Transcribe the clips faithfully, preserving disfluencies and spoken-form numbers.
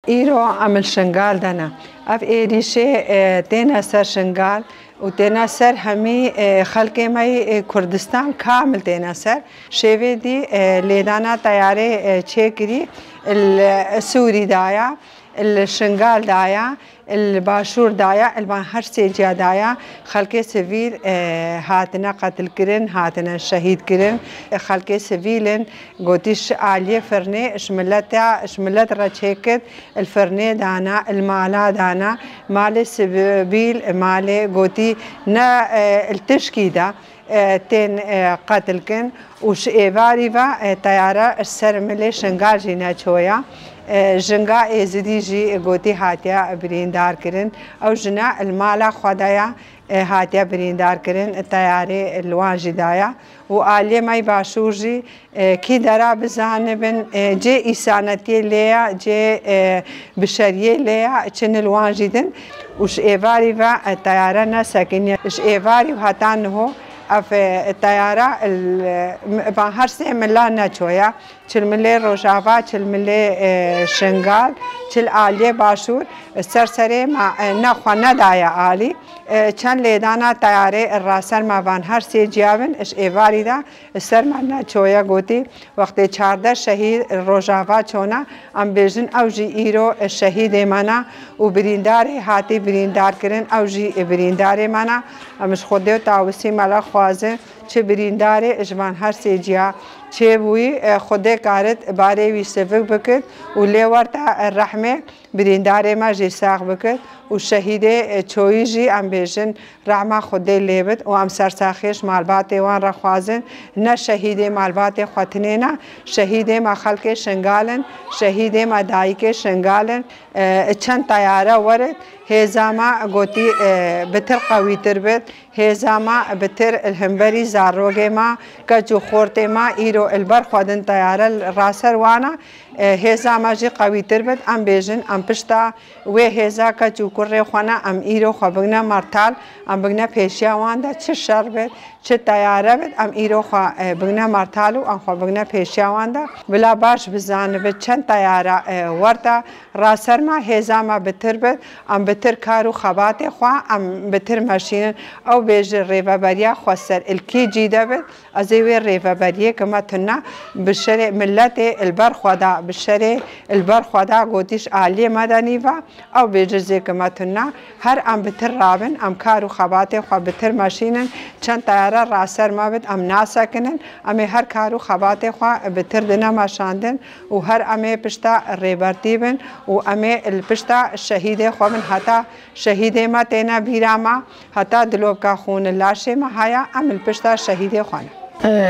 Îro em li Şingal de ne. Ev êrîşê, e, têne ser Şingal û têne ser hemî, e, xelkê me yê, e, Kurdistan kamil têne ser. Şêvê dî, e, lêdana teyarê, e, çêkirî li Sûrî daya, li Şingal daya, li Başûr daya, li van her sê ciya daya. Xelkê sivîl, e, hatine qetilkirin, hatine şehîdkirin. E, xelkê sivîl in, gotî ji aliyê firnê, ji mileta, ji milet re çêkit, li firnê dana, li mala dana, malê sivîl, malê gotî ne, e, li tişkî de, e, tên, e, qetilkin û ji êvarî ve, e, teyare ji ser milê Şingal jî neçoya. E, jinga Êzidî jî gotî hatiye birîndarkirin. Ew jine li mala xwe de ya, e, hatiye birîndarkirin, teyarê li wan jî daya. Û aliyê me yê Başûr jî, e, kî dera bizanibin, e, cê îsanetiyê lê ya, cê, e, bişeriyê lê ya, çin li wan jî din. Û ji êvarî ve, e, teyare nesekiniye. Ji êvarî û heta niho ev, e, teyara, e, van her sê mila neçoya. Çil milê Rojava, çil milê, e, Şingal, çil aliyê Başûr, ser serê me, e, ne xwe nedaye alî. E, çend lêdana teyarê raser me van her sê ciya bin, ji êvarî de ser me neçoye gotî. Wextê çardeh şehîd Rojava çona, em bêjin ew jî îro şehîdê me ne û birîndarê hatî birîndarkirin, ew jî birîndarê me ne. Em ji Xwedê û Tawisî Mela xwazin, çi birîndarê ji van her sê ciya çêbûyî, e, Xwedê karit barê wî sivik bikit û lê werta, e, rehmê birîndarê me jî sax bikit û şehîdê, e, çoyî jî em bêjin rehma Xwedê lê bit û em sersaxiyê ji malbatê wan re xwazin. Ne şehîdê malbatê xwe tinê ne, şehîdê me xelkê Şingal in, şehîdê me dayikê Şingal in. E, çend teyare werit, hêza me gotî, e, bitir qewîtir bit. Hêza me bitir li hemberî zarokê me, keç û xortê me îro li ber xwe din teyare raser wana, e, hêza me jî qewîtir bit. Em bêjin, em pişta wê hêza keç û kurê xwe ne, em îro xwe bigine mertal, em bigine pêşiya wan de, çi şer bit, çi teyare bit, em îro xwe, e, bigine mertal û em xwe bigine pêşiya wan de. Bila baş bizanibit çend teyare, e, werta raser me, hêza me bitir bit, em bitir kar û xebatê xwe, em bitir meşînin. Ew bêje rêveberiya xweser li kî cî de bit, ez ê wê rêveberiyê kime tune, bi şerê miletê li ber xwe de, bi şerê li ber xwe de gotî ji aliyê me de nîva, ew bêje zê kime tune. Her em bitir rabin, em kar û xebatê xwe bitir meşînin, çend teyare raser me bit, em nasekinin, em ê her kar û xebatê xwe bitir dine meşandin. Û her em ê pişta Rêbertî bin û em ê li pişta şehîdê xwe bin, heta şehîdê me têne bîra me, heta dilopka xûn li laşê me haya, em li pişta şehîdê xwe ne.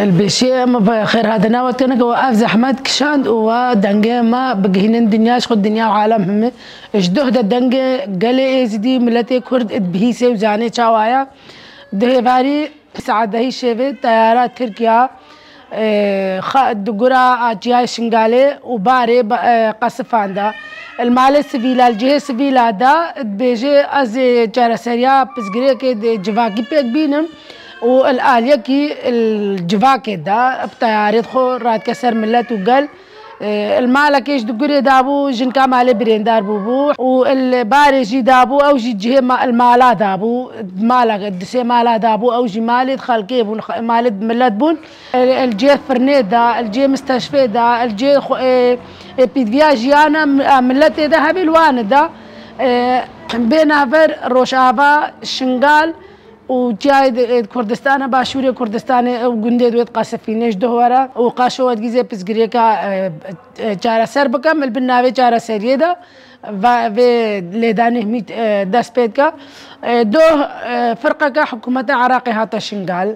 Li pêşiyê em bi xêrhatina we dikine ku we ev zehmet kişand û we dengê me bigihînin dinya, ji xwe dinya û alem hemî. Ji duh de dengê gelê Êzidî, miletê Kurd dibihîsê û zanê çawa ye. Di hêvarî Saet dehî şevê teyara Tirkiya, e, xa-, di gura a çiyayê Şingalê û barê ba-, e, qesifan de. Li malê sivîla, li cihê sivîla de dibêje, ez ê çareseriya pirsgirêkê di civakî pêk bînim û li aliyekî li civakê de bi teyarê xwe radike ser milet û gel. E, li malekê ji di gurê dabû, jinka malê birêndar bûbû û li barê jî dabû, ew jî cihê ma-, li mala dabû, malek, di sê mala dabû, ew jî malê xelkê bûn, xe-, malê milet bûn. E, li cihê firnê de, li cihê misteşfê de, li cihê xwe-, e, e, pîdviya jiyana mi-, a miletê de hebê li wan de. E, bê navber Rojava, Şingal, û çiyayê di, e, Kurdistana, başûrê Kurdistanê ew gundê di wê diqesifîne ji duh were û qaşo we digîzê pirsgirêka, e, e, çareser bike, em li bin navê çareseriyê de va-, vê lêdanê hemî, e, dest pê dike. E, duh, e, firqeke hikûmeta Iraqê hate Şingal.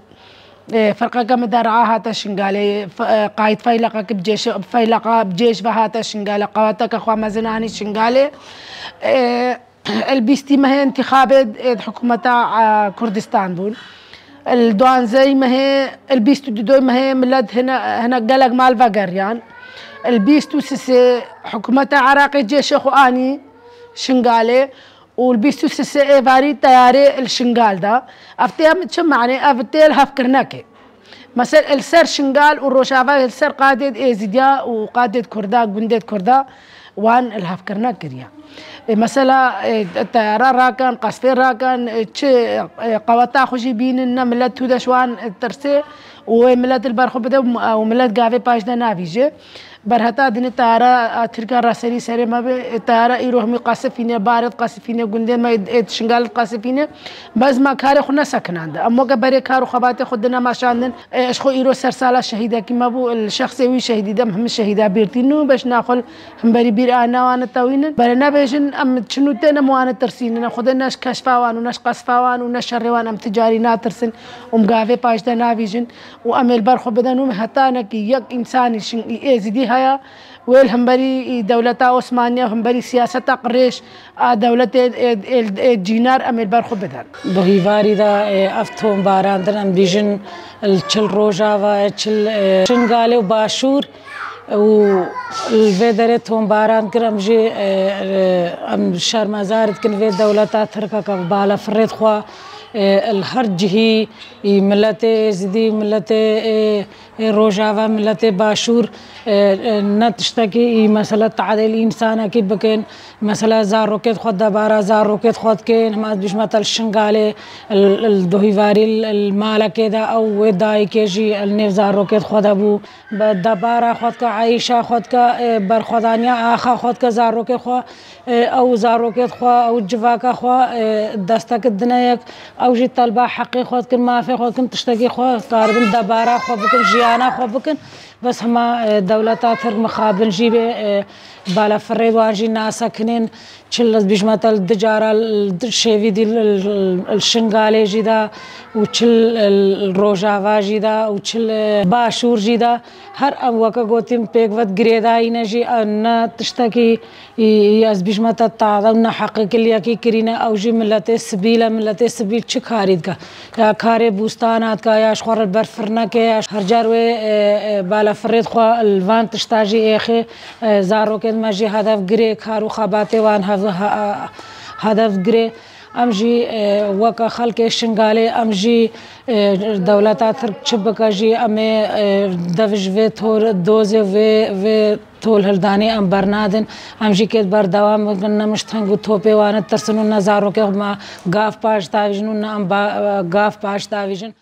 E, firqeke mider'a hate Şingalê. F-, e, qayîd feyleqeke bi cêş, feyleqa bi cêş ve hate Şingalê. Qeweteke xwe mezin anî Şingalê. E, Li bîstî mehê întîxabê, e, di hikûmeta, e, Kurdistan bûn. Li duanzeyî mehê, li bîst û dudoyî mehê milet hine, hine gelek mal vegeriyan. Li bîst û sisê hikûmeta Iraqê cêşê xwe anî Şingalê û li bîst û sisê êvarî teyarê li Şingal de. Ev tê çi manê? Ev tê li hevkirinekê. Mesela li ser Şingal û Rojava, li ser qadê Êzidiya û qadê Kurda, gundê Kurda, Wan lihevkirina kiriye. E, mesela, e, teyara rakin, qesfê rakin, e, çi, e, qeweta xwe jî bînin, ne milet tu de ji wan, e, tirsê û wê milet li ber xwe bide û, û milet gavê paş de navîje. Berheta dinê teyara, a, Tirkan re serî serê me be, e, teyara îro hemî qesifîne, barê diqesifîne, gundê me ê, ê Şingal diqesifîne. Bes me karê xwe nesekinande. Em weke berê kar û xebatê xwe dine meşandin. E, ji xwe îro sersala şehîdekî me bû, li şexsê wî şehîdî de em hemî şehîda bîr tînin û beşna xwe hemberî bîr a newan tewînin. Berê nebêjin, em çi nû tên em wan tirsînin. Xwedê ne ji keşfa wan û ne ji qesfa wan û ne şerê wan em ti carî natirsin û em gavê paş de navîjin û em ê li ber xwe bidin û heta nekî yek însanî şin êzidî heye, wê li hemberî dewleta Osmaniye, hemberî siyaseta qirêj a dewletê, ê, ê, ê cînar em ê li ber xwe bidin. Di hîvarî de, e, ev tombaran din em bîjin, li çil Rojava, çil, e, Şingalê û Başûr û li vê derê tombaran kir, em jî, e, e, em şermezar dikin vê dewleta Tirka ke bi balafirêt xwe, e, li her cihî, î, miletê Êzidî, miletê, e, ê Rojava, miletê Başûr, e, e, ne tiştekî, î, mesela tadêl însanekî bikin, mesela zarokêt xwe debara zarokêt xwe dikin, hema ez bîjme te li Şingalê, li, li Duhîvarî, li, li malekê de ew wê dayikê jî li nêv zarokêt xwe de bû. Bi debara xwe dike, eyşa xwe dike, e, berxwedaniya axa xwe dike, zarokê xwe, e, ew zarokêt xwe, ew civaka xwe, e, destek dine yek, ew jî telba heqê xwe dikin, mafê xwe dikin, tiştekî xwe karibin debara xwe bikin, jiyana xwe bikin. Bes hema, e, dewleta Tirk mixabin jî bê, e, balafirê wan jî nasekinên, çi li bîjme te li du cara, li du şêvî dî li, li, li Şingalê jî de û çi li, li Rojava jî de û çi li Başûr jî de. Her em weke gotîm pêk ve girêdayî ne jî, e, ne tiştekî, î, î, ez bîjme te tade û neheqîkiliyekî kirîne, ew jî miletê sibîl e, miletê sibîl çi karî dike? Ya karê bûstana dike, ya ji xwe re ber firnekê, ya her car wê, e, e, balafirêt xwe li van tişta jî êxê, e, zarokên me jî hedef girê, kar û xebatê wan hev-, ha-, hedef girê. Em jî, e, weke xelkê Şingalê, em jî, e, dewleta Tirk çi bike jî, em ê, e, dev ji vê tor-, dozê vê, vê tolhildanê em bernadin. Em jî kêt berdewam bikin, ne mişteng û topê wan tirsin û ne zarokê xwe me gav paş davîjin û ne em ba-, gav paş davîjin.